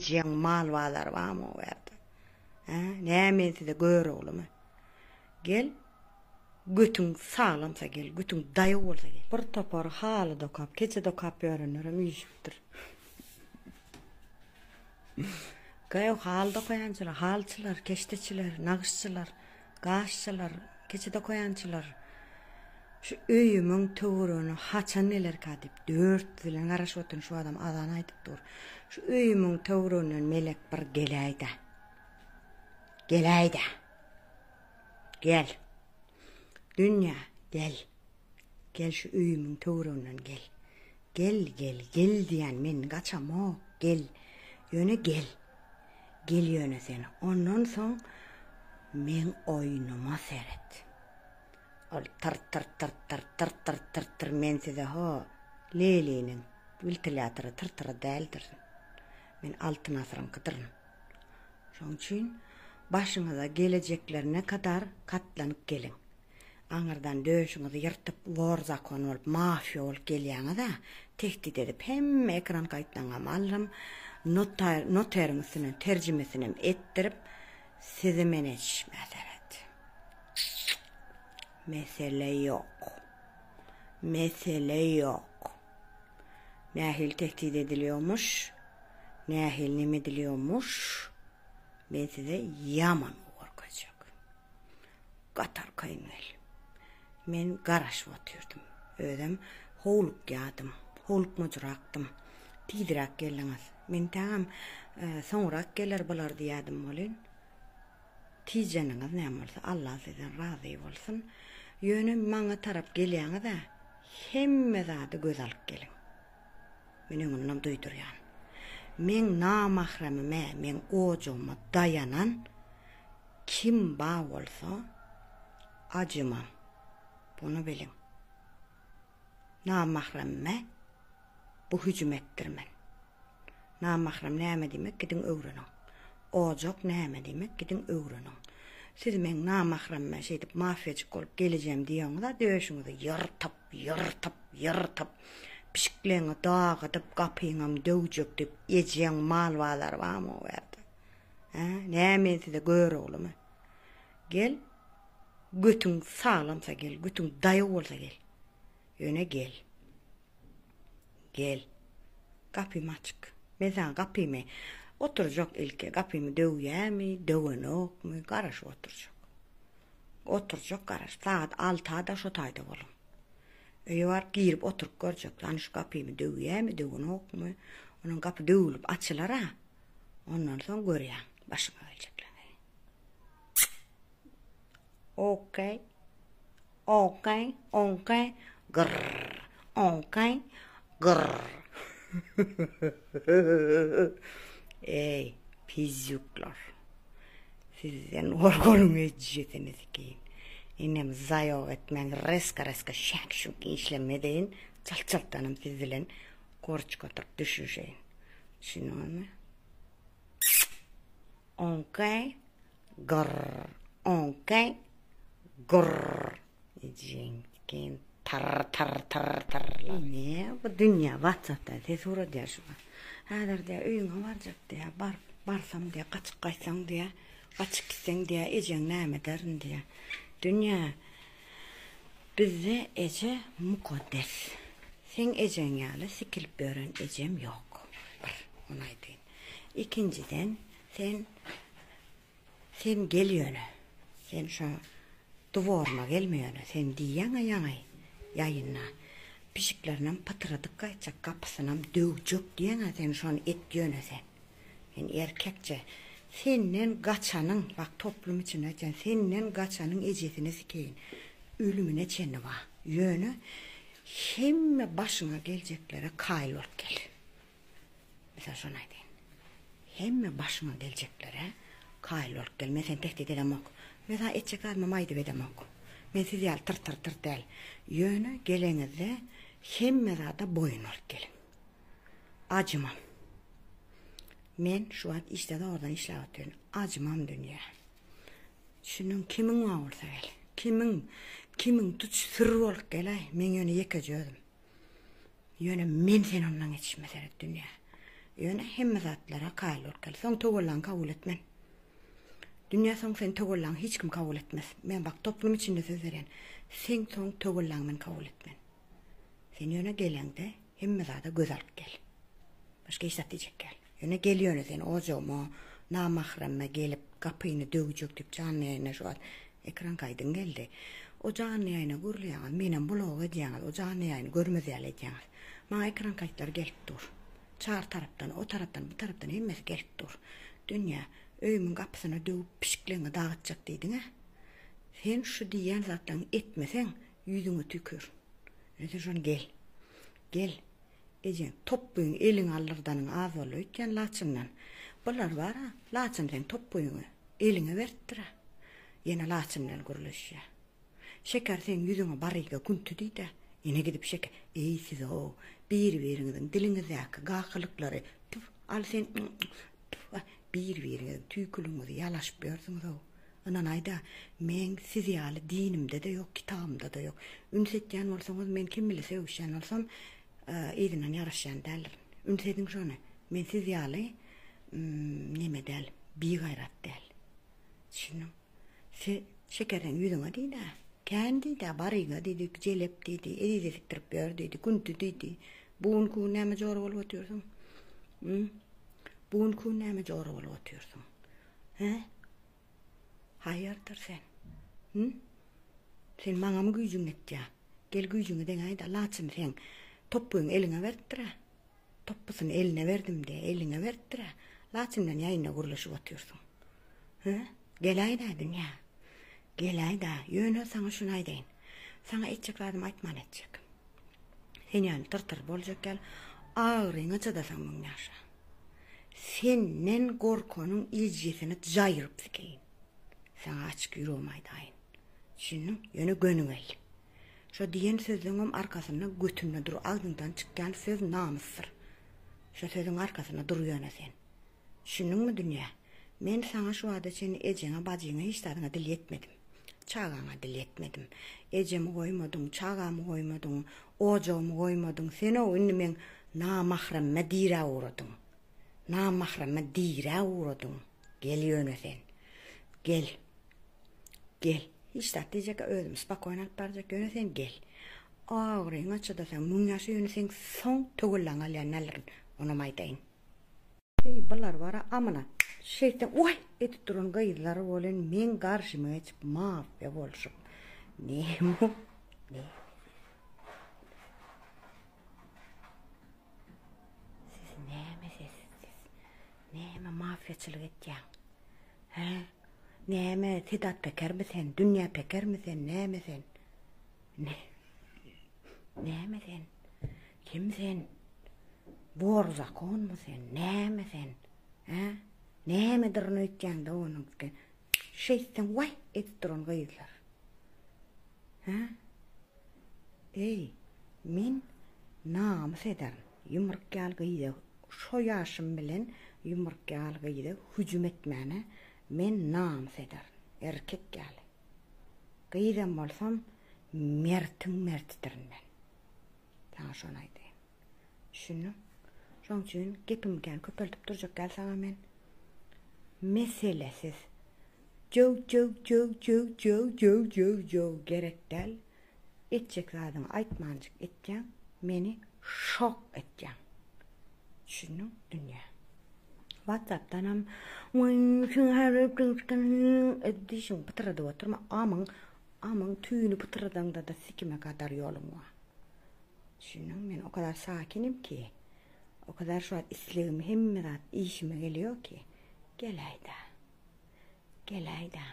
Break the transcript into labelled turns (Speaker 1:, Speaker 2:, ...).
Speaker 1: Ejeň mal bazary barmy o ýerde? Hä? Näme men size Göroglymy? Gel, götüň saglamsa gel, götüň daýaw bolsa gel. Bir topar haly dokap, keçe dokap ýörenlerem üýşüpdir. Gaýaw haly dokaýançylar, halyçylar, keşdeçiler, nagyşçylar, gaşçylar, keçe dokaýançylar şu öýümiň töweregine haçan gelerkä diýip, dört bilen garaşyp otyryn, şu adam azan aýdyp dur. Şu öýümiň töwereginden melek bir geläý-dä. Geläý-dä. Gel. Dünýä, gel. Gel şu öýümiň töwereginden gel. Gel, gel, gel diýýän men gaçamok, gel. Ýöne gel. Gel ýöne sen. Ondan soň meň oýnuma seret. Ol tyr tyr tyr tyr tyr tyr tyr tyr men size ho Leýliniň wiltilýatory tyr tyry däldirin. Men Altyn asyryňkydyryn. Şoň üçin başyňyza gelejeklerine kadar katlanyp geliň. Aňyrdan döşüňizi ýyrtyp wor zakon bolup mafiýa bolup gelýäňiz-ä, tehdit edip hemme ekran gaýtlaňňam alrym, notar noteriň üstünden terjimesinem etdirip sizi men etişmä seret. Mesele ýok. Mesele ýok. Nähili tehdit edilýormuş, nähili neme edilýormuş men size ýaman görkezjek. Gaty arkaýyn gel. Men garaşyp otyrdym. Özem howlukýadym. Howlukmajyrakdym. Tizräk geldiňiz. Men tägem soňrak geler bular diýýädim welin, tijeniňiz näme bolsa Alla sizden razy bolsun. Ýöne maňa tarap gelýäňiz-ä, hemme zady göz alyp geliň. Men öňünden duýdurýan. Meň namahremime, meň ojagyma daýanan Kim ba bolsa ajymam. Buny biliň. Namahremme bu hüjüm etdirmen. Namahrem näme diýmek gidiň öwreniň. Ojak näme diýmek gidiň öwreniň. Siz meň namahremme şeýdip mafiýajyk bolup gelejem diýeňiz-a döşüňizi ýyrtyp, ýyrtyp, ýyrtyp, pişikleňi dagydyp gapyňam döwjek diýip ejeň mal bazary barmy o ýerde. Hä, näme men size Göroglymy? Gel, götüň saglamsa gel, götüň daýaw bolsa gel. Ýöne gel. Gel. Gapym açyk. Men saňa gapymy oturjak ilki, gapymy döwýämi, döwenokmy, garaşyp oturjak. Oturjak garaşyp, sagat altada şo taýda boluň. Öýe baryp girip oturyp görjek, hany şu gapymy döwýämi, döwenokmy? Onuň gapy döwülip açylar-a. Ondan soň görýäň başyňa geljekleri. Okey. Okey. Okey. Grrr. Okey. Grrr. Eý, pizýuklar. Sizden gorkanyň ejesini sikeýin. Inem zaýok etmäň, reska-reska şäk-şük işlemedeýin, çalt-çaltdanam siz bilen gorçka oturyp düşünşeýin. Düşündüňizmi? Oňkay gyrr, oňkay gyrr. Ejeňkin tar tar tar tar. Ine bu dünýä WhatsAppdan ses ugradýar şu wagt. Häzir diýýär öýüňe barjak diýýär. Bar, barsam diýýär, gaçyp gaýtsaň diýýär. Gaçyp gitseň diýýär, ejeň näme ederin diýýär. Dünýä Bizde eje mukaddes. Seň ejeň ýaly sikilip ýören ejem ýok. Bir, ony aýdaýyn. Ikinjiden, sen, sen gel ýöne. Sen şo dworyma gelme ýöne. Sen diýýäň-ä ýaňy ýaýynda, pişiklerinem pytradyp gaýtjak, gapysynam döwjek diýýäň-ä sen şony et ýöne sen. Men erkekçe. Senden gaçanyň, bak toplum içinde aýtýan, senden gaçanyň ejesini sikeýin. Ölümine çenli bar. Ýöne hemme başyňa geljeklere kaýyl bolup gel. Mysal şony aýdaýyn. Hemme başyňa geljeklere kaýyl bolup gel. Men seni tehdit edemok. Men saňa etjek zadymam aýdyp edemok. Men siz ýaly tyr-tyr-tyr däl. Ýöne geleňizde hemme zada boýun bolup geliň. Ajymam. Men şu wagt işde zordan işläp otyryn. Ajymam dünýä. Düşündiň, kimiň bar bolsa gel. Kimiň, kimiň tuç sürü bolup geläý. Men ýöne ýekeje özüm. Ýöne men sen ondan geçişme seret dünýä. Ýöne hemme zatlara kaýyl bolup gel. Soň töwellaňy kabul etmen. Dünýä soň sen töwellaňy hiç kim kabul etmez. Men bak toplum içinde söz berýän. Seň soň töwellaňy men kabul etmen. Sen ýöne geleňde hemme zada göz alyp gel. Başga hiç zat diýjek däl. Ýöne gel ýöne sen ojagyma namahremme gelip gapyny döwjek diýip janly ýaýyna şu wagt ekran gaýdyň geldi. O janly ýaýyna gürleýäňiz, menem blok edýäňiz, o janly ýaýyny görmez ýaly edýäňiz. Maňa ekran gaýtlar gelip dur. Çar tarapdan, o tarapdan, bu tarapdan hemmesi gelip dur. Dünýä, öýümiň gapysyny döwüp pişikleňi dagytjak diýdiň-ä. Sen şu diýýän zatlaryňy etmeseň, ýüzüňe tükür. Ine sen şony gel. Gel. Ejeň topbugyňy eliňe aldyrdanyň az boldy öýtýän Laçyndan. Bular bar-a, Laçyn seň topbugyňy eliňe beripdir-ä. Ýene Laçyn bilen gürleşýär. Şeker seň ýüzüňe baryga künti diýdä. Ýene gidip şeker, eý siz-ow, bir-biriňiziň diliňizdäki gakylyklary, tüf, al sen, tüf, bir-biriňiziň tüýküligiňizi ýalaşyp ýörsüňiz-ow. Ynanaýda, meň siz ýaly dinimde-de ýok, kitabymda-da ýok. Üns etýän bolsaňyz, men kim bile sögüşýän bolsam, yzyndan ýaraşýan däldirin. Üns ediň şony. Men siz ýaly neme däl, bigaýrat däl. Düşündiň? Se, şekerden ýüzüňe diýdä. Kän diýdä, baryga diýdi, jelep diýdi, eziz esikdirip ýör diýdi, künti diýdi. Bu günki gün näme jora bolup otyrsyň? Bu günki gün näme jora bolup otyrsyň? Hä? Haýyrdyr sen? Hü? Sen maňamy güýjüň ýetýä? Gel güýjüňi deňäý-dä, Laçyn seň topbugyňy eliňe beripdir-ä. Topbusyny eline berdim diýä, eliňe beripdir-ä. Laçyn bilen ýaýynda gürleşip otyrsyň. Hä? Geläý-dä dünýä. Geläý-dä. Ýöne saňa şuny aýdaýyn. Saňa etjek zadymy aýtman etjek. Sen ýaly tyr-tyr boljak ýaly agryňa çydasaň müň ýaşa. Senden gorkanyň ejesini jaýryp sikeýin. Saňa açyk ýüregimi aýdaýyn. Düşündiň? Ýöne göni gel. Şo diýen sözleňem arkasynda götünde dur. Agzyňdan çykýan söz namysdyr. Şo sözüň arkasynda dur ýöne sen. Düşündiňmi dünýä? Men saňa şu wagta çenli ejeňe, bajyňa hiç zadyňa dil ýetmedim. Çagaňa dil ýetmedim. Ejemi goýmadyň, çagamy goýmadyň, ojagymy goýmadyň. Sen-ow indi meň namahremime dirä ugradyň. Namahremime dirä ugradyň. Gel ýöne sen. Gel. Gel. Hiç zat diýjek, özümi spokojno alyp barjak, ýöne sen gel. Agryňa çydasaň müň ýaşa ýöne seň soň töwellaňy alýan däldirin. Onam aýdaýyn. Eý bular bara amyna şeýtseň waý edip duran gyzlar welin meň garşyma geçip mafýa bolşup neme neme siz näme siz siz näme mafýaçylyk etýäň hä näme Sedat Pekermi sen Dünýä Pekermi sen näme sen ne näme sen kim sen Bor zakonmy sen? Näme sen? Hä? Nämedirn öýtýäňdä onuň şeýtseň waý edip duran gyzlar. Hä? Eý, men namys ederin. Ýumruk ýaly gyza şo ýaşym bilen ýumruk ýaly gyza hüjüm etmäne men namys ederin. Erkek ýaly. Gyzam bolsam mertiň mertidirin men. Saňa şony aýdaýyn. Düşündiň? Şoň üçin gepimi kän köpeldip durjak däl saňa men. Meselesiz. Jöw jöw jöw jöw jöw jöw jöw jöw gerek däl. Etjek zadyňy aýtmanjyk etýäň, meni şok etýäň. Düşündiň? Dünýä. WhatsAppdanam dişiňi pytyradyp oturma. Amyň amyň tüýüni pytyradaňda-da sikime gadar ýoluň bar. Düşündiň, men o kadar sakinim ki, o kadar şu wagt islegim hemme zat işime geliyor ki, geläýdä. Geläýdä.